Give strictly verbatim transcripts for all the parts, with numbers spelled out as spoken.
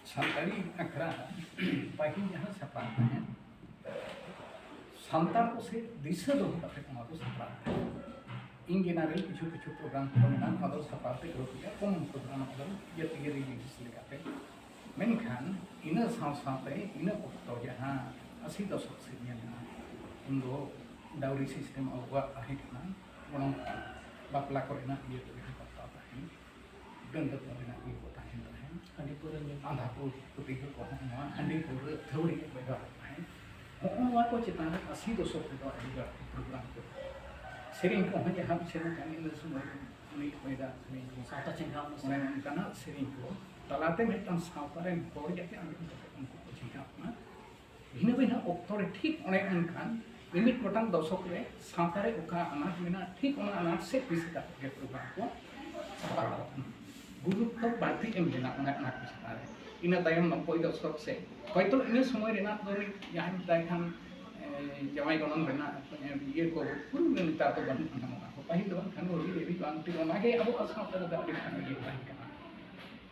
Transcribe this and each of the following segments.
ᱥᱟᱱᱛᱟᱲᱤ ᱟᱠᱷᱲᱟ ᱯᱟᱹᱦᱤᱞ ᱡᱟᱦᱟᱸ ᱥᱟᱯᱲᱟᱣ ᱛᱟᱦᱮᱸᱫ, ᱥᱟᱱᱛᱟᱲ ᱠᱚ ᱥᱮ ᱫᱤᱥᱟᱹ ᱫᱚᱦᱚ ᱠᱟᱛᱮ ᱚᱱᱟ ᱠᱚ ᱥᱟᱯᱲᱟᱣ ᱛᱟᱦᱮᱸᱫ᱾ In general ᱠᱤᱪᱷᱩ ᱠᱤᱪᱷᱩ program ᱠᱚ ᱢᱮᱱᱟᱜᱼᱟ, ᱚᱱᱟ ᱫᱚ ᱥᱟᱯᱲᱟᱣ ᱛᱮ ᱜᱚᱴ ᱜᱮᱭᱟ, ᱠᱚᱢ program ᱚᱱᱟ ᱫᱚ ᱡᱟᱹᱛᱤᱭᱟᱹᱨᱤ ᱡᱤᱱᱤᱥ ᱞᱮᱠᱟᱛᱮ᱾ ᱢᱮᱱᱠᱷᱟᱱ ᱤᱱᱟᱹ ᱥᱟᱶ ᱥᱟᱶᱛᱮ ᱤᱱᱟᱹ ᱚᱠᱛᱚ ᱡᱟᱦᱟᱸ ᱟᱥᱤ ᱫᱚᱥᱚᱠ ᱥᱮᱫ ᱧᱮᱞᱮᱱᱟ, ᱩᱱᱫᱚ dowry system ᱟᱵᱚᱣᱟᱜ ᱛᱟᱦᱮᱸ ᱠᱟᱱᱟ, ᱜᱚᱱᱚᱝ ᱵᱟᱯᱞᱟ ᱠᱚᱨᱮᱱᱟᱜ ᱤᱭᱟᱹ ᱠᱚ ᱡᱟᱦᱟᱸ ᱵᱟᱯᱞᱟ ᱛᱟᱦᱮᱸ, ᱰᱟᱹᱱ ᱠᱟᱛᱮ ᱨᱮᱱᱟᱜ ᱤᱭᱟᱹ ᱠᱚ ᱛᱟᱦᱮᱱ ᱛᱟᱦᱮᱸᱫ᱾ ᱦᱟᱺᱰᱤ ᱯᱟᱹᱣᱨᱟᱹ ᱧᱩ᱾ ᱟᱸᱫᱷᱟ ᱯᱟᱹᱛᱭᱟᱹᱣ ᱠᱚᱦᱚᱸ ᱱᱚᱣᱟ ᱦᱟᱺᱰᱤ ᱯᱟᱹᱣᱨᱟᱹ ᱟᱹᱛᱷᱟᱹᱣᱲᱤ ᱠᱚ ᱵᱮᱵᱚᱦᱟᱨ ᱛᱟᱦᱮᱸᱫ᱾ ᱦᱚᱸᱜᱼᱚ ᱱᱚᱣᱟ ᱠᱚ ᱪᱮᱛᱟᱱ ᱨᱮ ᱟᱥᱤ ᱫᱚᱥᱚᱠ ᱨᱮᱫᱚ ᱟᱹᱰᱤ ᱵᱟᱹᱲᱛᱤ program ᱠᱚ, ᱥᱮᱨᱮᱧ ᱠᱚᱦᱚᱸ ᱡᱟᱦᱟᱸ ᱥᱮᱨᱮᱧ ᱠᱟᱱ ᱤᱱᱟᱹ ᱥᱚᱢᱚᱭ ᱩᱱᱤ ᱚᱭᱮᱫᱟ ᱥᱮᱨᱮᱧ ᱠᱚ, ᱥᱟᱶᱛᱟ ᱪᱮᱸᱜᱷᱟᱣ ᱚᱱᱮ ᱚᱱᱠᱟᱱᱟᱜ ᱥᱮᱨᱮᱧ ᱠᱚ ᱛᱟᱞᱟᱛᱮ ᱢᱤᱫᱴᱟᱝ ᱥᱟᱶᱛᱟ ᱨᱮᱱ ᱦᱚᱲ ᱡᱟᱛᱮ ᱟᱸᱡᱚᱢ ᱠᱟᱛᱮ ᱩᱱᱠᱩ ᱠᱚ ᱪᱮᱸᱜᱷᱟᱜ ᱢᱟ᱾ ᱵᱷᱤᱱᱟᱹ ᱵᱷᱤᱱᱟᱹ ᱚᱠᱛᱚ ᱨᱮ ᱴᱷᱤᱠ ᱚᱱᱮ ᱚᱱᱠᱟᱱ ᱢᱤᱢᱤᱫ ᱜᱚᱴᱟᱝ ᱫᱚᱥᱚᱠ ᱨᱮ ᱥᱟᱶᱛᱟ ᱨᱮ ᱚᱠᱟ ᱟᱱᱟᱴ ᱢᱮᱱᱟᱜᱼᱟ, ᱴᱷᱤᱠ ᱚᱱᱟ ᱟᱱᱟᱴ ᱥᱮᱫ ᱫᱤᱥᱟᱹ ᱠᱟᱛᱮ ᱜᱮ program ᱠᱚ ᱥᱟᱯᱲᱟᱣ ᱠᱟᱱᱟ᱾ ᱜᱩᱨᱩᱛᱛᱚ ᱵᱟᱹᱲᱛᱤ ᱮᱢ ᱞᱮᱱᱟ ᱚᱱᱟ ᱟᱱᱟᱴ ᱠᱚ ᱪᱮᱛᱟᱱ ᱨᱮ᱾ ᱤᱱᱟᱹ ᱛᱟᱭᱚᱢ ᱱᱚᱵᱵᱳᱭ ᱫᱚᱥᱚᱠ ᱥᱮᱫ ᱦᱚᱭᱛᱳ ᱤᱱᱟᱹ ᱥᱚᱢᱚᱭ ᱨᱮᱱᱟᱜ ᱫᱚ ᱢᱤᱫ ᱡᱟᱦᱟᱸᱭ ᱢᱮᱛᱟᱭ ᱠᱷᱟᱱ, ᱮ, ᱡᱟᱶᱟᱭ ᱜᱚᱱᱚᱝ ᱨᱮᱱᱟᱜ ᱤᱭᱟᱹ ᱠᱚ ᱯᱩᱨᱟᱹ ᱱᱮᱛᱟᱨ ᱫᱚ ᱵᱟᱹᱱᱩᱜ ᱟᱱᱟ᱾ ᱚᱱᱟ ᱠᱚ ᱯᱟᱹᱦᱤᱞ ᱫᱚ ᱵᱟᱝᱠᱷᱟᱱ ᱟᱹᱰᱤ ᱟᱹᱰᱤ ᱵᱟᱝ ᱴᱷᱤᱠ, ᱚᱱᱟᱜᱮ ᱟᱵᱚᱣᱟᱜ ᱥᱟᱶᱛᱟ ᱨᱮᱫᱚ ᱟᱹᱰᱤ ᱢᱟᱨᱟᱝ ᱤᱭᱟᱹ ᱛᱟᱦᱮᱸ ᱠᱟᱱᱟ᱾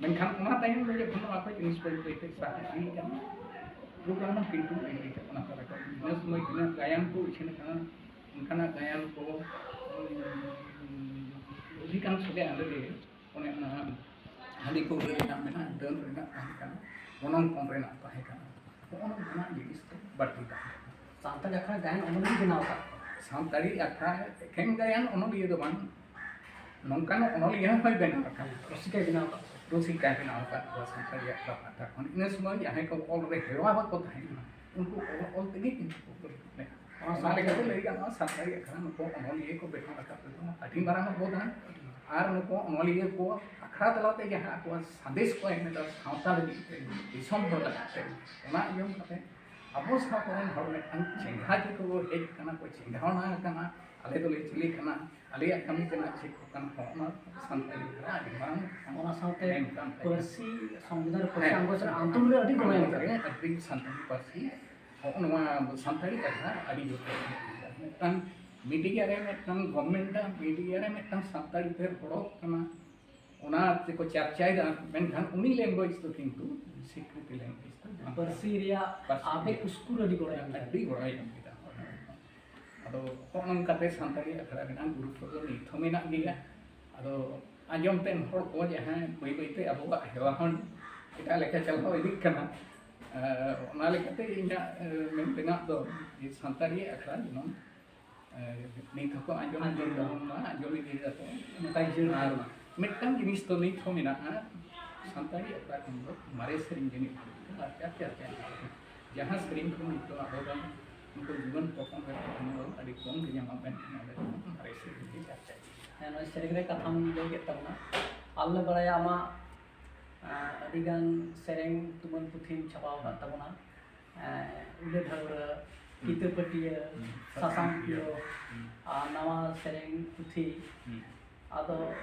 ᱢᱮᱱᱠᱷᱟᱱ ᱚᱱᱟ ᱛᱟᱭᱚᱢ ᱨᱮ ᱡᱚᱠᱷᱚᱱ ᱱᱚᱣᱟ ᱠᱚ ᱡᱤᱱᱤᱥ ᱵᱟᱹᱭ ᱵᱟᱹᱭ ᱛᱮ ᱥᱟᱦᱟ ᱤᱫᱤᱭ ᱠᱟᱱᱟ, program ᱦᱚᱸ ᱠᱤᱱᱛᱩ ᱵᱟᱹᱭ ᱵᱟᱹᱭ ᱛᱮ ᱚᱱᱟ ᱠᱚᱨᱮ ᱠᱚ ᱤᱱᱟᱹ ᱥᱚᱢᱚᱭ ᱛᱤᱱᱟᱹᱜ ᱜᱟᱭᱟᱱ ᱠᱚ ᱩᱪᱷᱟᱹᱱ ᱟᱠᱟᱱᱟ, ᱚᱱᱠᱟᱱᱟᱜ ᱜᱟᱭᱟᱱ ᱠᱚ, ᱩᱢ, ᱚᱫᱷᱤᱠᱟᱝᱥᱚ ᱜᱮ ᱟᱞᱮ ᱫᱚ ᱚᱱᱮ ᱚᱱᱟ ᱦᱟᱺᱰᱤ ᱯᱟᱹᱣᱨᱟᱹ ᱨᱮᱱᱟᱜ ᱢᱮᱱᱟᱜᱼᱟ, ᱰᱟᱹᱱ ᱨᱮᱱᱟᱜ ᱛᱟᱦᱮᱸ ᱠᱟᱱᱟ, ᱜᱚᱱᱚᱝ ᱠᱚᱢ ᱨᱮᱱᱟᱜ ᱛᱟᱦᱮᱸ ᱠᱟᱱᱟ᱾ ᱦᱚᱸᱜᱼᱚ ᱱᱚᱝᱠᱟᱱᱟᱜ ᱡᱤᱱᱤᱥ ᱫᱚ ᱵᱟᱹᱲᱛᱤ ᱛᱟᱦᱮᱸ ᱠᱟᱱᱟ᱾ ᱥᱟᱱᱛᱟᱲ ᱟᱠᱷᱲᱟ ᱜᱟᱭᱟᱱ ᱚᱱᱚᱞᱤᱭᱟᱹ ᱵᱮᱱᱟᱣ ᱟᱠᱟᱫ ᱠᱚᱣᱟ᱾ ᱥᱟᱱᱛᱟᱲᱤ ᱟᱠᱷᱲᱟ ᱮᱠᱷᱮᱱ ᱜᱟᱭᱟᱱ ᱚᱱᱚᱞᱤᱭᱟᱹ ᱫᱚ ᱵᱟᱝ, ᱱᱚᱝᱠᱟᱱ ᱚᱱᱚᱞᱤᱭᱟᱹ ᱦᱚᱸᱭ ᱵᱮᱱᱟᱣ ᱟᱠᱟᱫ ᱠᱚᱣᱟ᱾ ᱨᱩᱥᱤᱠᱟᱭ ᱵᱮᱱᱟᱣ ᱟᱠᱟᱫ ᱠᱚᱣᱟ᱾ ᱨᱩᱥᱤᱠᱟᱭ ᱵᱮᱱᱟᱣ ᱟᱠᱟᱫ ᱠᱚᱣᱟ ᱥᱟᱱᱛᱟᱲᱤ ᱟᱠᱷᱲᱟ ᱯᱟᱦᱴᱟ ᱠᱷᱚᱱ᱾ ᱤᱱᱟᱹ ᱥᱚᱢᱚᱭ ᱡᱟᱦᱟᱸᱭ ᱠᱚ ᱚᱞ ᱨᱮ ᱦᱮᱣᱟ ᱵᱟᱠᱚ ᱛᱟᱦᱮᱸ ᱠᱟᱱᱟ, ᱩᱱᱠᱩ ᱚᱞ ᱚᱞ ᱛᱮᱜᱮ ᱠᱤᱱᱛᱩ ᱠᱚ ᱯᱟᱹᱨᱠᱟᱹᱣ ᱞᱮᱱᱟ᱾ ᱚᱱᱟ ᱞᱮᱠᱟᱛᱮ ᱞᱟᱹᱭ ᱜᱟᱱᱚᱜᱼᱟ, ᱥᱟᱱᱛᱟᱲᱤ ᱟᱠᱷᱲᱟ ᱱᱩᱠᱩ ᱚᱱᱚᱞᱤᱭᱟᱹ ᱠᱚ ᱵᱮᱱᱟᱣ ᱨᱟᱠᱟᱵ ᱞᱮᱫᱟ, ᱟᱹᱰᱤ ᱢᱟᱨᱟᱝ ᱚᱵᱚᱫᱟᱱ᱾ ᱟᱨ ᱱᱩᱠᱩ ᱚᱱᱚᱞᱤᱭᱟᱹ ᱠᱚ ᱟᱠᱷᱲᱟ ᱛᱟᱞᱟᱛᱮ ᱡᱟᱦᱟᱸ ᱟᱠᱚᱣᱟᱜ ᱥᱟᱸᱫᱮᱥ ᱠᱚ ᱮᱢ ᱮᱫᱟ ᱥᱟᱶᱛᱟ ᱞᱟᱹᱜᱤᱫ ᱛᱮ, ᱫᱤᱥᱚᱢ ᱦᱚᱲ ᱞᱟᱹᱜᱤᱫ ᱛᱮ, ᱚᱱᱟ ᱟᱸᱡᱚᱢ ᱠᱟᱛᱮ ᱟᱵᱚ ᱥᱟᱶᱛᱟ ᱨᱮᱱ ᱦᱚᱲ ᱢᱤᱫᱴᱟᱝ ᱪᱮᱸᱜᱷᱟ ᱜᱮᱠᱚ ᱦᱮᱡ ᱟᱠᱟᱱᱟ, ᱠᱚ ᱪᱮᱸᱜᱷᱟᱣᱱᱟ ᱟᱠᱟᱱᱟ, ᱟᱞᱮ ᱫᱚᱞᱮ ᱪᱤᱞᱤ ᱠᱟᱱᱟ, ᱟᱞᱮᱭᱟᱜ ᱠᱟᱹᱢᱤ ᱛᱮᱱᱟᱜ ᱪᱮᱫ ᱠᱚ ᱠᱟᱱᱟ, ᱦᱚᱸ, ᱚᱱᱟ ᱥᱟᱱᱛᱟᱲᱤ ᱟᱹᱰᱤ ᱢᱟᱨᱟᱝ ᱚᱱᱟ ᱥᱟᱶᱛᱮ ᱢᱮᱱ ᱠᱟᱱ ᱛᱟᱭᱟ᱾ ᱯᱟᱹᱨᱥᱤ, ᱥᱚᱝᱵᱤᱫᱷᱟᱱ ᱨᱮ ᱯᱟᱹᱨᱥᱤ ᱦᱮᱸ᱾ ᱟᱸᱜᱚᱪ ᱨᱮ ᱟᱸᱫᱳᱲ ᱨᱮ ᱟᱹᱰᱤ ᱜᱚᱲᱚᱭ ᱮᱢ ᱟᱠᱟᱫᱟ᱾ ᱟᱹᱰᱤ ᱥᱟᱱᱛᱟᱲᱤ ᱯᱟᱹᱨᱥᱤ, ᱦᱚᱸᱜᱼᱚ ᱱᱚᱣᱟ ᱥᱟᱱᱛᱟᱲᱤ ᱠᱟᱛᱷᱟ ᱟᱹᱰᱤ ᱡᱳᱨ ᱢᱤᱫᱴᱟᱝ media ᱨᱮ, ᱢᱤᱫᱴᱟᱝ government ᱟᱜ media ᱨᱮ ᱢᱤᱫᱴᱟᱝ ᱥᱟᱱᱛᱟᱲᱤ ᱛᱮ ᱨᱚᱲᱚᱜ ᱠᱟᱱᱟ, ᱚᱱᱟ ᱛᱮᱠᱚ ᱪᱟᱨᱪᱟᱭᱮᱫᱟ, ᱢᱮᱱᱠᱷᱟᱱ ᱩᱱᱤ language ᱫᱚ ᱠᱤᱱᱛᱩ ᱥᱤᱠᱨᱤᱛᱤ language ᱫᱚ ᱵᱟᱝ ᱯᱟᱹᱨᱥᱤ ᱨᱮᱭᱟᱜ ᱯᱟᱹᱨᱥᱤ ᱟᱵᱮᱜ ᱨᱮᱭᱟᱜ ᱩᱥᱠᱩᱨ ᱟᱹᱰᱤ ᱜᱚᱲᱚᱭ ᱮᱢ ᱠᱮᱫᱟ᱾ ᱟᱹᱰᱤ ᱜᱚᱲᱚᱭ ᱮᱢ ᱠᱮᱫᱟ᱾ ᱟᱫᱚ ᱦᱚᱸᱜᱼᱚ ᱱᱚᱝᱠᱟᱛᱮ ᱥᱟᱱᱛᱟᱲᱤ ᱟᱠᱷᱲᱟ ᱨᱮᱱᱟᱜ ᱜᱩᱨᱩᱛᱛᱚ ᱫᱚ ᱱᱤᱛ ᱦᱚᱸ ᱢᱮᱱᱟᱜ ᱜᱮᱭᱟ᱾ ᱟᱫᱚ ᱟᱸᱡᱚᱢ ᱛᱮᱱ ᱦᱚᱲ ᱠᱚ ᱡᱟᱦᱟᱸᱭ ᱵᱟᱹᱭ ᱵᱟᱹᱭᱛᱮ ᱟᱵᱚᱣᱟᱜ ᱦᱮᱣᱟ ᱦᱚᱸ ᱮᱴᱟᱜ ᱞᱮᱠᱟ ᱪᱟᱞᱟᱣ ᱤᱫᱤᱜ ᱠᱟᱱᱟ, ᱟᱨ ᱚᱱᱟ ᱞᱮᱠᱟᱛᱮ ᱤᱧᱟᱹᱜ, ᱮ, ᱢᱮᱱ ᱛᱮᱱᱟᱜ ᱫᱚ ᱡᱮ ᱥᱟᱱᱛᱟᱲᱤ ᱟᱠᱷᱲᱟ ᱡᱮᱢᱚᱱ, ᱮ, ᱱᱤᱛ ᱦᱚᱸᱠᱚ ᱟᱸᱡᱚᱢ ᱟᱸᱡᱚᱢ ᱤᱫᱤ ᱛᱟᱵᱚᱱ ᱢᱟ, ᱟᱸᱡᱚᱢ ᱤᱫᱤ ᱛᱟᱵᱚᱱ᱾ ᱱᱚᱝᱠᱟ ᱡᱟᱹᱨ ᱟᱨ ᱢᱤᱫᱴᱟᱝ ᱡᱤᱱᱤᱥ ᱫᱚ ᱱᱤᱛ ᱦᱚᱸ ᱢᱮᱱᱟᱜᱼᱟ, ᱥᱟᱱᱛᱟᱲᱤ ᱟᱠᱷᱲᱟ ᱠᱷᱚᱱ ᱫᱚ ᱢᱟᱨᱮ ᱥᱮᱨᱮᱧ ᱡᱟᱹᱱᱤᱡ ᱟᱨ ᱪᱟᱨᱪᱟ ᱪᱟᱨᱪᱟ ᱤᱫᱤ ᱛᱟᱵᱚᱱ᱾ ᱡᱟᱦᱟᱸ ᱥᱮᱨᱮᱧ ᱠᱚ ᱱᱤᱛᱚᱜ ᱟᱵᱚ ᱨᱮᱱ ᱩᱱᱠᱩ ᱡᱩᱣᱟᱹᱱ ᱯᱚᱯᱚᱝ ᱨᱮ ᱠᱚ ᱟᱹᱰᱤ ᱠᱚᱢ ᱜᱮ ᱧᱟᱢᱚᱜᱼᱟ, ᱢᱮᱱᱠᱷᱟᱱ ᱚᱸᱰᱮ ᱫᱚ ᱢᱟᱨᱮ ᱥᱮᱨᱮᱧ ᱜᱮ ᱪᱟᱨᱪᱟ ᱤᱫᱤᱜᱼᱟ᱾ ᱦᱮᱸ, ᱱᱚᱜᱼᱚᱭ ᱥᱮᱨᱮᱧ ᱨᱮ ᱠᱟᱛᱷᱟᱢ ᱞᱟᱹᱭ ᱠᱮᱫ ᱛᱟᱵᱚᱱᱟ, ᱟᱞᱮ ᱵᱟᱲᱟᱭᱟ ᱟᱢᱟᱜ, ᱟᱸ, ᱟᱹᱰᱤᱜᱟᱱ ᱥᱮᱨᱮᱧ ᱛᱩᱢᱟᱹᱞ ᱯᱩᱛᱷᱤᱢ ᱪᱷᱟᱯᱟᱣ ᱟᱠᱟᱫ ᱛᱟᱵᱚᱱᱟ, ᱟᱸ, ᱩᱰᱟᱹ ᱰᱷᱟᱹᱣᱨᱟᱹ, ᱦᱩᱸ᱾ ᱠᱤᱛᱟᱹ ᱯᱟᱹᱴᱤᱭᱟᱹ, ᱦᱩᱸ᱾ ᱥᱟᱥᱟᱝ ᱯᱤᱭᱳ, ᱦᱩᱸ᱾ ᱟᱨ ᱱᱟᱣᱟ ᱥᱮᱨᱮᱧ ᱯᱩᱛᱷᱤ᱾ ᱦᱩᱸ᱾ ᱟᱫᱚ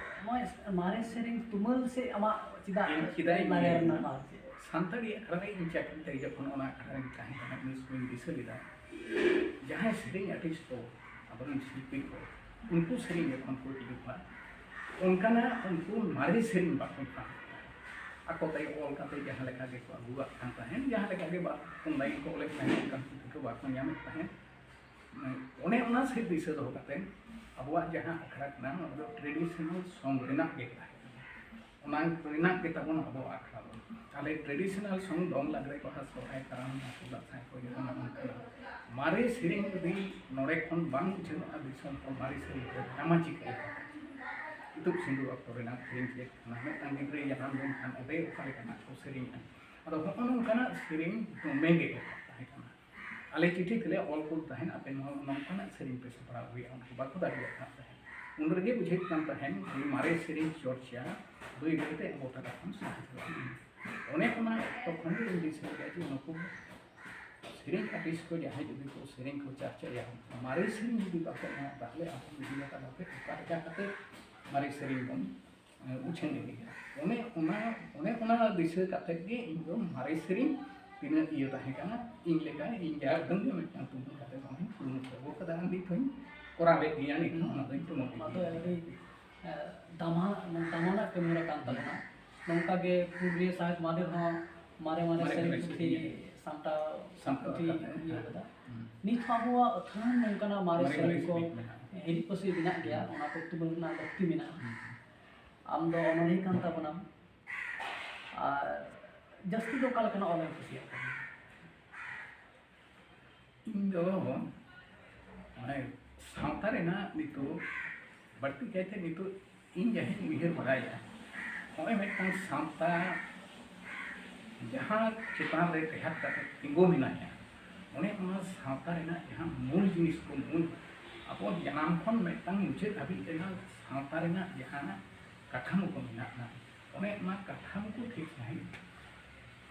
ᱱᱚᱜᱼᱚᱭ ᱢᱟᱨᱮ ᱥᱮᱨᱮᱧ ᱛᱩᱢᱟᱹᱞ ᱥᱮ ᱟᱢᱟᱜ ᱪᱮᱫᱟᱜ ᱤᱧ ᱪᱮᱫᱟᱜ ᱤᱧ ᱞᱟᱜᱟᱣ ᱞᱟᱹᱭᱟ? ᱨᱮᱱᱟᱜ ᱵᱟᱝ ᱪᱮᱫ? ᱥᱟᱱᱛᱟᱲᱤ ᱟᱠᱷᱲᱟ ᱨᱮ ᱤᱧ ᱪᱟᱹᱠᱨᱤ ᱛᱮ ᱡᱚᱠᱷᱚᱱ ᱚᱱᱟ ᱟᱠᱷᱲᱟ ᱨᱮᱧ ᱛᱟᱦᱮᱸ ᱠᱟᱱᱟ, ᱩᱱ ᱥᱚᱢᱚᱭ ᱤᱧ ᱫᱤᱥᱟᱹ ᱞᱮᱫᱟ, ᱡᱟᱦᱟᱸᱭ ᱥᱮᱨᱮᱧ artist ᱠᱚ ᱟᱵᱚᱨᱮᱱ ᱥᱤᱞᱯᱤ ᱠᱚ, ᱩᱱᱠᱩ ᱥᱮᱨᱮᱧ ᱡᱚᱠᱷᱚᱱ ᱠᱚ ᱦᱤᱡᱩᱜᱼᱟ, ᱚᱱᱠᱟᱱᱟᱜ ᱩᱱᱠᱩ ᱢᱟᱨᱮ ᱥᱮᱨᱮᱧ ᱵᱟᱠᱚ ᱯᱟᱲᱦᱟᱣ᱾ ᱟᱠᱚ ᱛᱮ ᱚᱞ ᱠᱟᱛᱮ ᱡᱟᱦᱟᱸ ᱞᱮᱠᱟ ᱜᱮᱠᱚ ᱟᱹᱜᱩᱣᱟᱜ ᱠᱟᱱ ᱛᱟᱦᱮᱸᱱ, ᱡᱟᱦᱟᱸ ᱞᱮᱠᱟ ᱜᱮ ᱵᱟᱨ ᱯᱩᱱ line ᱠᱚ ᱚᱞᱮᱫ ᱛᱟᱦᱮᱸᱱ, ᱚᱱᱠᱟᱱ ᱯᱩᱛᱷᱤ ᱠᱚ ᱵᱟᱠᱚ ᱧᱟᱢᱮᱫ ᱛᱟᱦᱮᱸᱱ᱾ ᱚᱱᱮ ᱚᱱᱟ ᱥᱮᱫ ᱫᱤᱥᱟᱹ ᱫᱚᱦᱚ ᱠᱟᱛᱮ ᱟᱵᱚᱣᱟᱜ ᱡᱟᱦᱟᱸ ᱟᱠᱷᱲᱟ ᱠᱟᱱᱟ, ᱚᱱᱟ ᱫᱚ traditional song ᱨᱮᱱᱟᱜ ᱜᱮ ᱛᱟᱦᱮᱸ ᱠᱟᱱᱟ᱾ ᱚᱱᱟ ᱨᱮᱱᱟᱜ ᱜᱮ ᱛᱟᱵᱚᱱ ᱟᱵᱚᱣᱟᱜ ᱟᱠᱷᱲᱟ ᱫᱚ᱾ ᱛᱟᱦᱞᱮ traditional song, ᱫᱚᱝ, ᱞᱟᱜᱽᱲᱮ, ᱵᱟᱦᱟ, ᱥᱚᱦᱨᱟᱭ, ᱠᱟᱨᱟᱢ, ᱦᱟᱹᱠᱩ, ᱫᱟᱸᱥᱟᱭ ᱠᱚ ᱡᱟᱦᱟᱸ ᱱᱟᱜ ᱚᱱᱠᱟᱱᱟᱜ ᱢᱟᱨᱮ ᱥᱮᱨᱮᱧ ᱡᱩᱫᱤ ᱱᱚᱰᱮ ᱠᱷᱚᱱ ᱵᱟᱝ ᱩᱪᱷᱟᱹᱱᱚᱜᱼᱟ, ᱫᱤᱥᱚᱢ ᱠᱷᱚᱱ ᱢᱟᱨᱮ ᱥᱮᱨᱮᱧ ᱠᱚ ᱧᱟᱢᱟ ᱪᱤᱠᱟᱹ? ᱤᱛᱩᱫ ᱥᱤᱸᱫᱩᱨ ᱚᱠᱛᱚ ᱨᱮᱱᱟᱜ ᱥᱮᱨᱮᱧ ᱪᱮᱫ ᱠᱟᱱᱟ? ᱢᱤᱫᱴᱟᱝ ᱜᱤᱫᱽᱨᱟᱹᱭ ᱡᱟᱱᱟᱢ ᱞᱮᱱᱠᱷᱟᱱ ᱚᱸᱰᱮ ᱚᱠᱟ ᱞᱮᱠᱟᱱᱟᱜ ᱠᱚ ᱥᱮᱨᱮᱧᱟ? ᱟᱫᱚ ᱦᱚᱸᱜᱼᱚ ᱱᱚᱝᱠᱟᱱᱟᱜ ᱥᱮᱨᱮᱧ ᱫᱚᱢᱮ ᱜᱮ ᱛᱟᱦᱮᱸ ᱠᱟᱱᱟ᱾ ᱟᱞᱮ ᱪᱤᱴᱷᱤ ᱛᱮᱞᱮ ᱚᱞ ᱠᱩᱞ ᱛᱟᱦᱮᱸᱱ, ᱟᱯᱮ ᱱᱚᱣᱟ, ᱱᱚᱝᱠᱟᱱᱟᱜ ᱥᱮᱨᱮᱧ ᱯᱮ ᱥᱟᱯᱲᱟᱣ ᱟᱹᱜᱩᱭᱟ, ᱩᱱᱠᱩ ᱵᱟᱠᱚ ᱫᱟᱲᱮᱭᱟᱜ ᱠᱟᱱ ᱛᱟᱦᱮᱸᱱ᱾ ᱩᱱ ᱨᱮᱜᱮ ᱵᱩᱡᱷᱟᱹᱜ ᱠᱟᱱ ᱛᱟᱦᱮᱸᱱ ᱡᱮ ᱢᱟᱨᱮ ᱥᱮᱨᱮᱧ ᱪᱚᱨᱪᱟ ᱵᱟᱹᱭ ᱵᱟᱹᱭᱛᱮ ᱟᱵᱚ ᱛᱟᱞᱟ ᱠᱷᱚᱱ ᱥᱟᱦᱟ ᱪᱟᱞᱟᱜ ᱠᱟᱱᱟ᱾ ᱚᱱᱮ ᱚᱱᱟ ᱚᱠᱛᱚ ᱠᱷᱚᱱ ᱜᱮ ᱤᱧ ᱫᱤᱥᱟᱹ ᱠᱮᱫᱟ ᱡᱮ ᱱᱩᱠᱩ ᱥᱮᱨᱮᱧ artist ᱠᱚ ᱡᱟᱦᱟᱸᱭ ᱡᱩᱫᱤ ᱠᱚ ᱥᱮᱨᱮᱧ ᱠᱚ ᱪᱟᱨᱪᱟᱭᱟ, ᱢᱟᱨᱮ ᱥᱮᱨᱮᱧ ᱡᱩᱫᱤ ᱵᱟᱠᱚ ᱮᱢᱟ, ᱛᱟᱦᱞᱮ ᱟᱵᱚ media ᱛᱟᱞᱟᱛᱮ ᱚᱠᱟ ᱞᱮᱠᱟ ᱠᱟᱛᱮ ᱢᱟᱨᱮ ᱥᱮᱨᱮᱧ ᱵᱚᱱ ᱩᱪᱷᱟᱹᱱ ᱤᱫᱤᱭᱟ᱾ ᱚᱱᱮ ᱚᱱᱟ, ᱚᱱᱮ ᱚᱱᱟ ᱫᱤᱥᱟᱹ ᱠᱟᱛᱮᱫ ᱜᱮ ᱤᱧ ᱫᱚ ᱢᱟᱨᱮ ᱥᱮᱨᱮᱧ ᱛᱤᱱᱟᱹᱜ ᱤᱭᱟᱹ ᱛᱟᱦᱮᱸ ᱠᱟᱱᱟ, ᱤᱧ ᱞᱮᱠᱟ, ᱤᱧ ᱡᱟᱦᱟᱸ ᱩᱰᱟᱹᱝ ᱜᱮ ᱢᱤᱫᱴᱟᱝ ᱛᱩᱢᱟᱹᱞ ᱠᱟᱛᱮᱫ ᱚᱱᱟᱧ ᱠᱩᱨᱩᱢᱩᱴᱩ ᱟᱹᱜᱩ ᱠᱟᱫᱟ᱾ ᱟᱨ ᱱᱤᱛ ᱦᱚᱸᱧ ᱠᱚᱨᱟᱣᱮᱫ ᱜᱮᱭᱟ, ᱱᱤᱛ ᱦᱚᱸ ᱚᱱᱟ ᱫᱚᱧ ᱛᱩᱢᱟᱹᱞ ᱚᱱᱟ ᱫᱚ ᱤᱫᱤᱭᱟ᱾ ᱟᱹᱰᱤ ᱫᱟᱢᱟᱱᱟᱜ ᱠᱟᱹᱢᱤ ᱦᱚᱨᱟ ᱠᱟᱱ ᱛᱟᱵᱚᱱᱟ᱾ ᱱᱚᱝᱠᱟ ᱜᱮ ᱯᱩᱨᱩᱞᱤᱭᱟᱹ ᱥᱟᱶᱦᱮᱫ ᱢᱟᱦᱫᱮᱨ ᱦᱚᱸ ᱢᱟᱨᱮ ᱢᱟᱨᱮ ᱢᱟᱨᱮ ᱥᱮᱨᱮᱧ ᱢᱟᱨᱮ ᱯᱩᱛᱷᱤ ᱥᱮᱨᱮᱧ ᱥᱟᱢᱴᱟᱣ ᱥᱟᱢᱴᱟᱣ ᱯᱩᱛᱷᱤ ᱟᱠᱟᱫ ᱤᱭᱟᱹ ᱠᱟᱫᱟ᱾ ᱦᱩᱸ᱾ ᱱᱤᱛ ᱦᱚᱸ ᱟᱵᱚᱣᱟᱜ ᱟᱹᱛᱷᱟᱹᱱ ᱱᱚᱝᱠᱟᱱᱟᱜ ᱢᱟᱨᱮ ᱢᱟᱨᱮ ᱥᱮᱨᱮᱧ ᱢᱟᱨᱮ ᱠᱚ ᱥᱮᱨᱮᱧ ᱢᱮᱱᱟᱜᱼᱟ᱾ ᱦᱤᱨᱤᱡ ᱯᱟᱹᱥᱤᱨ ᱢᱮᱱᱟᱜ ᱜᱮᱭᱟ, ᱦᱩᱸ᱾ ᱚᱱᱟ ᱠᱚ ᱛᱩᱢᱟᱹᱞ ᱨᱮᱱᱟᱜ ᱞᱟᱹᱠᱛᱤ ᱢᱮᱱᱟᱜᱼᱟ᱾ ᱦᱩᱸ᱾ ᱟᱢ ᱫᱚ ᱚᱱᱚᱞᱤᱭᱟᱹ ᱠᱟᱱ ᱛᱟᱵᱚᱱᱟᱢ, ᱟᱨ ᱡᱟᱹᱥᱛᱤ ᱫᱚ ᱚᱠᱟ ᱞᱮᱠᱟᱱᱟᱜ ᱚᱞ ᱮᱢ ᱠᱩᱥᱤᱭᱟᱜ ᱠᱟᱱᱟ? ᱤᱧ ᱫᱚ ᱢᱟᱱᱮ ᱥᱟᱶᱛᱟ ᱨᱮᱱᱟᱜ ᱱᱤᱛᱚᱜ ᱵᱟᱹᱲᱛᱤ ᱠᱟᱭᱛᱮ ᱱᱤᱛᱚᱜ ᱤᱧ ᱡᱟᱦᱟᱸᱧ ᱩᱭᱦᱟᱹᱨ ᱵᱟᱲᱟᱭᱮᱫᱼᱟ, ᱱᱚᱜᱼᱚᱭ ᱢᱤᱫᱴᱟᱝ ᱥᱟᱶᱛᱟ ᱡᱟᱦᱟᱸ ᱪᱮᱛᱟᱱ ᱨᱮ ᱴᱮᱦᱟᱴ ᱠᱟᱛᱮ ᱛᱤᱸᱜᱩ ᱢᱮᱱᱟᱭᱟ, ᱚᱱᱮ ᱚᱱᱟ ᱥᱟᱶᱛᱟ ᱨᱮᱱᱟᱜ ᱡᱟᱦᱟᱸ ᱢᱩᱞ ᱡᱤᱱᱤᱥ ᱠᱚ, ᱢᱩᱞ ᱟᱵᱚ ᱡᱟᱱᱟᱢ ᱠᱷᱚᱱ ᱢᱤᱫᱴᱟᱝ ᱢᱩᱪᱟᱹᱫ ᱦᱟᱹᱵᱤᱡ ᱨᱮᱱᱟᱜ ᱥᱟᱶᱛᱟ ᱨᱮᱱᱟᱜ ᱡᱟᱦᱟᱸ ᱠᱟᱴᱷᱟᱢᱳ ᱠᱚ ᱢᱮᱱᱟᱜᱼᱟ, ᱚᱱᱮ ᱚᱱᱟ ᱠᱟᱴᱷᱟᱢᱳ ᱠᱚ ᱴᱷᱤᱠ ᱥᱟᱺᱦᱤᱡ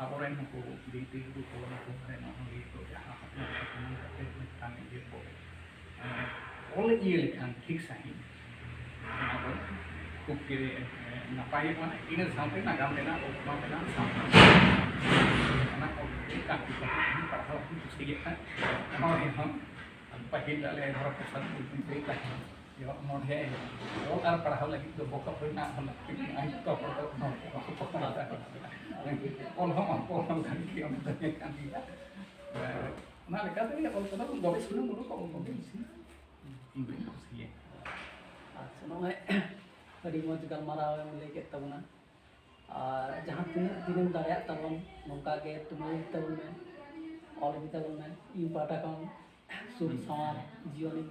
ᱟᱵᱚᱨᱮᱱ ᱱᱩᱠᱩ ᱵᱤᱱᱛᱤ ᱜᱩᱨᱩ ᱠᱚ, ᱱᱩᱠᱩ ᱢᱟᱨᱮ ᱚᱱᱚᱞᱤᱭᱟᱹ ᱠᱚ ᱡᱟᱦᱟᱸ ᱦᱟᱯᱲᱟᱢ ᱠᱚ ᱠᱟᱹᱢᱤ ᱠᱟᱛᱮ ᱢᱤᱫᱴᱟᱝ ᱤᱭᱟᱹ ᱠᱚ, ᱮᱸ, ᱚᱞ ᱤᱭᱟᱹ ᱞᱮᱠᱷᱟᱱ ᱴᱷᱤᱠ ᱥᱟᱺᱦᱤᱡ, ᱚᱱᱟ ᱫᱚ ᱠᱷᱩᱵ ᱜᱮ, ᱮᱸ, ᱱᱟᱯᱟᱭᱚᱜᱼᱟ᱾ ᱤᱱᱟᱹ ᱥᱟᱶᱛᱮ ᱱᱟᱜᱟᱢ ᱨᱮᱱᱟᱜ, ᱚᱞ ᱥᱟᱶᱛᱮ ᱱᱟᱜ ᱥᱟᱶᱛᱟ ᱚᱱᱟ ᱠᱚ ᱠᱟᱹᱢᱤ ᱠᱚ ᱯᱟᱲᱦᱟᱣ ᱦᱚᱸ ᱠᱩᱥᱤᱭᱟᱜᱼᱟ᱾ ᱚᱱᱚᱞᱤᱭᱟᱹ ᱦᱚᱸ ᱯᱟᱹᱦᱤᱞ ᱟᱞᱮ ᱦᱚᱨᱚ ᱯᱨᱚᱥᱟᱫᱽ ᱢᱩᱨᱢᱩ ᱞᱟᱹᱭ ᱛᱟᱦᱮᱸᱫ, ᱡᱮ ᱚᱱᱚᱬᱦᱮ ᱚᱞ ᱟᱨ ᱯᱟᱲᱦᱟᱣ ᱞᱟᱹᱜᱤᱫ ᱫᱚ ᱵᱚᱠᱚ ᱠᱚᱨᱮᱱᱟᱜ ᱦᱚᱸ ᱞᱟᱹᱠᱛᱤ ᱢᱮᱱᱟᱜᱼᱟ᱾ ᱡᱚᱛᱚ ᱦᱚᱲ ᱫᱚ ᱚᱱᱚᱬᱦᱮ ᱵᱟᱠᱚ ᱯᱟᱲᱦᱟᱣ ᱫᱟᱲᱮᱭᱟᱜᱼᱟ᱾ ᱚᱞ ᱦᱚᱸ ᱵᱟᱝᱠᱚ ᱚᱞ ᱫᱟᱲᱮᱭᱟᱜ ᱜᱮᱭᱟ, ᱚᱱᱟ ᱫᱚ ᱦᱮᱸ ᱠᱟᱱ ᱜᱮᱭᱟ᱾ ᱚᱱᱟ ᱞᱮᱠᱟᱛᱮ ᱚᱞ ᱠᱚᱫᱚ ᱜᱚᱵᱮᱥᱚᱱᱟ ᱢᱩᱞᱚᱠ ᱚᱞ ᱠᱚᱜᱮ ᱵᱮᱥᱤ ᱤᱧ ᱫᱚᱧ ᱠᱩᱥᱤᱭᱟᱜᱼᱟ᱾ ᱟᱪᱪᱷᱟ, ᱱᱚᱜᱼᱚᱭ ᱟᱹᱰᱤ ᱢᱚᱡᱽ ᱜᱟᱞᱢᱟᱨᱟᱣ ᱮᱢ ᱞᱟᱹᱭ ᱠᱮᱫ ᱛᱟᱵᱚᱱᱟ᱾ ᱟᱨ ᱡᱟᱦᱟᱸ ᱛᱤᱱᱟᱹᱜ ᱫᱤᱱᱮᱢ ᱫᱟᱲᱮᱭᱟᱜ ᱛᱟᱵᱚᱱ, ᱱᱚᱝᱠᱟ ᱜᱮ ᱛᱩᱢᱟᱹᱞ ᱤᱫᱤ ᱛᱟᱵᱚᱱ ᱢᱮ, ᱚᱞ ᱤᱫᱤ ᱛᱟᱵᱚᱱ ᱢᱮ᱾ ᱤᱧ ᱯᱟᱦᱴᱟ ᱠᱷᱚᱱ ᱥᱩᱠ ᱥᱟᱶᱟᱨ ᱡᱤᱭᱚᱱ ᱤᱧ,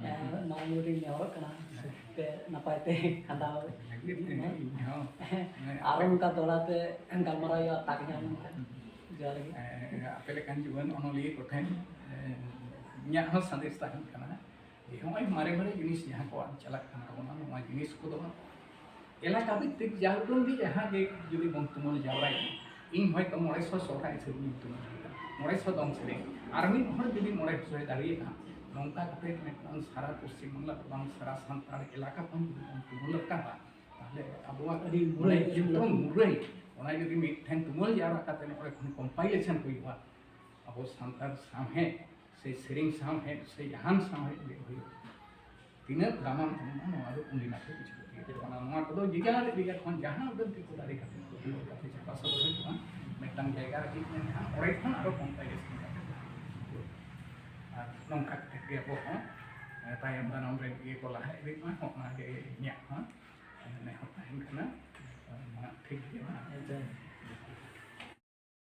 ᱮ, ᱱᱚᱣᱟ ᱢᱩᱫᱽ ᱨᱤᱧ ᱱᱮᱦᱚᱨᱚᱜ ᱠᱟᱱᱟ, ᱥᱩᱠ ᱛᱮ ᱱᱟᱯᱟᱭ ᱛᱮ ᱠᱷᱟᱸᱰᱟᱣ ᱤᱫᱤ ᱢᱮ᱾ ᱤᱧ ᱦᱚᱸ᱾ ᱟᱨᱚ ᱱᱚᱝᱠᱟ ᱫᱚᱦᱲᱟ ᱛᱮ ᱜᱟᱞᱢᱟᱨᱟᱣ ᱦᱩᱭᱩᱜᱼᱟ, ᱛᱟᱠ ᱧᱟᱢ ᱞᱮᱱᱠᱷᱟᱱ᱾ ᱡᱚᱦᱟᱨ ᱜᱮ᱾ ᱮ, ᱟᱯᱮ ᱞᱮᱠᱟᱱ ᱡᱩᱣᱟᱹᱱ ᱚᱱᱚᱞᱤᱭᱟᱹ ᱠᱚᱴᱷᱮᱱ, ᱮ, ᱤᱧᱟᱹᱜ ᱦᱚᱸ ᱥᱟᱸᱫᱮᱥ ᱛᱟᱦᱮᱱ ᱠᱟᱱᱟ᱾ ᱡᱮ ᱱᱚᱜᱼᱚᱭ ᱢᱟᱨᱮ ᱢᱟᱨᱮ ᱡᱤᱱᱤᱥ ᱡᱟᱦᱟᱸ ᱠᱚ ᱟᱫ ᱪᱟᱞᱟᱜ ᱠᱟᱱ ᱛᱟᱵᱚᱱᱟ, ᱱᱚᱣᱟ ᱡᱤᱱᱤᱥ ᱠᱚᱫᱚ ᱮᱞᱟᱠᱟ ᱵᱷᱤᱛᱛᱤᱠ ᱡᱟ ᱩᱰᱟᱹᱝ ᱜᱮ ᱡᱟᱦᱟᱸ ᱜᱮ ᱡᱩᱫᱤ ᱵᱚᱱ ᱛᱩᱢᱟᱹᱞ ᱡᱟᱣᱨᱟᱭᱟ, ᱤᱧ ᱦᱚᱭᱛᱳ ᱢᱚᱬᱮ ᱥᱚ ᱥᱚᱦᱨᱟᱭ ᱥᱮᱨᱮᱧ ᱤᱧ ᱛᱩᱢᱟᱹᱞ ᱠᱮᱫᱟ, ᱢᱚᱬᱮ ᱥᱚ ᱫᱚᱝ ᱥᱮᱨᱮᱧ, ᱟᱨ ᱢᱤᱫ ᱦᱚᱲ ᱡᱩᱫᱤ ᱢᱚᱬᱮ ᱥᱚᱭ ᱫᱟᱲᱮᱭᱟᱜᱼᱟ, ᱱᱚᱝᱠᱟ ᱠᱟᱛᱮ ᱢᱤᱫᱴᱟᱝ ᱥᱟᱨᱟ ᱯᱚᱥᱪᱤᱢ ᱵᱟᱝᱞᱟ ᱫᱚ ᱵᱟᱝ, ᱥᱟᱨᱟ ᱥᱟᱱᱛᱟᱲ ᱮᱞᱟᱠᱟ ᱠᱷᱚᱱ ᱡᱩᱫᱤ ᱵᱚᱱ ᱛᱩᱢᱟᱹᱞ ᱨᱟᱠᱟᱵᱟ, ᱛᱟᱦᱞᱮ ᱟᱵᱚᱣᱟᱜ ᱟᱹᱰᱤ ᱢᱩᱨᱟᱹᱭ ᱢᱩᱨᱟᱹᱭ ᱡᱚᱛᱚ ᱢᱩᱨᱟᱹᱭ, ᱚᱱᱟ ᱡᱩᱫᱤ ᱢᱤᱫ ᱴᱷᱮᱱ ᱛᱩᱢᱟᱹᱞ ᱡᱟᱣᱨᱟ ᱠᱟᱛᱮ ᱱᱚᱰᱮ ᱠᱷᱚᱱ ᱠᱚᱢᱯᱟᱭᱞᱮᱥᱚᱱ ᱦᱩᱭᱩᱜᱼᱟ, ᱟᱵᱚ ᱥᱟᱱᱛᱟᱲ ᱥᱟᱶᱦᱮᱫ ᱥᱮ ᱥᱮᱨᱮᱧ ᱥᱟᱶᱦᱮᱫ ᱥᱮ ᱡᱟᱦᱟᱱ ᱥᱟᱶᱦᱮᱫ ᱜᱮ ᱦᱩᱭᱩᱜ, ᱛᱤᱱᱟᱹᱜ ᱫᱟᱢᱟᱱ ᱛᱟᱵᱚᱱᱟ, ᱱᱚᱣᱟ ᱫᱚ ᱩᱱᱤ ᱱᱟᱜ ᱜᱮ ᱠᱤᱪᱷᱩ ᱠᱚ ᱛᱤᱭᱳᱜ ᱛᱟᱵᱚᱱᱟ᱾ ᱱᱚᱣᱟ ᱠᱚᱫᱚ ᱡᱮᱡᱟᱨ ᱡᱮᱡᱟᱨ ᱠᱷᱚᱱ ᱡᱟᱦᱟᱸ ᱩᱰᱟᱹᱝ ᱜᱮᱠᱚ ᱫᱟᱲᱮ ᱠᱟᱛᱮ ᱠᱚ ᱠᱩᱞᱟᱹᱣ ᱠᱟᱛᱮ ᱪᱟᱯᱟ ᱥᱚᱫᱚᱨ ᱦᱩᱭᱩᱜᱼᱟ᱾ ᱢᱤᱫᱴᱟᱝ ᱡᱟᱭᱜᱟ ᱨᱮ ᱪᱮᱫ ᱢᱮᱱᱟᱜᱼᱟ, ᱚᱸᱰᱮ ᱠᱷᱚᱱ ᱟᱨᱚ ᱯᱚᱱᱪᱟᱥ ᱡᱟᱹᱥᱛᱤ ᱠᱟᱛᱮ ᱟᱨ ᱱᱚᱝᱠᱟ ᱠᱟᱛᱮ ᱜᱮ ᱟᱵᱚ ᱦᱚᱸ, ᱮ, ᱛᱟᱭᱚᱢ ᱫᱟᱨᱟᱢ ᱨᱮᱱ ᱤᱭᱟᱹ ᱠᱚ ᱞᱟᱦᱟ ᱤᱫᱤᱜ ᱢᱟ, ᱚᱱᱟ ᱜᱮ ᱤᱧᱟᱹᱜ ᱦᱚᱸ ᱱᱮᱦᱚᱨ ᱛᱟᱦᱮᱱ ᱠᱟᱱᱟ᱾ ᱢᱟ, ᱴᱷᱤᱠ ᱜᱮᱭᱟ, ᱢᱟ᱾ ᱟᱪᱪᱷᱟ᱾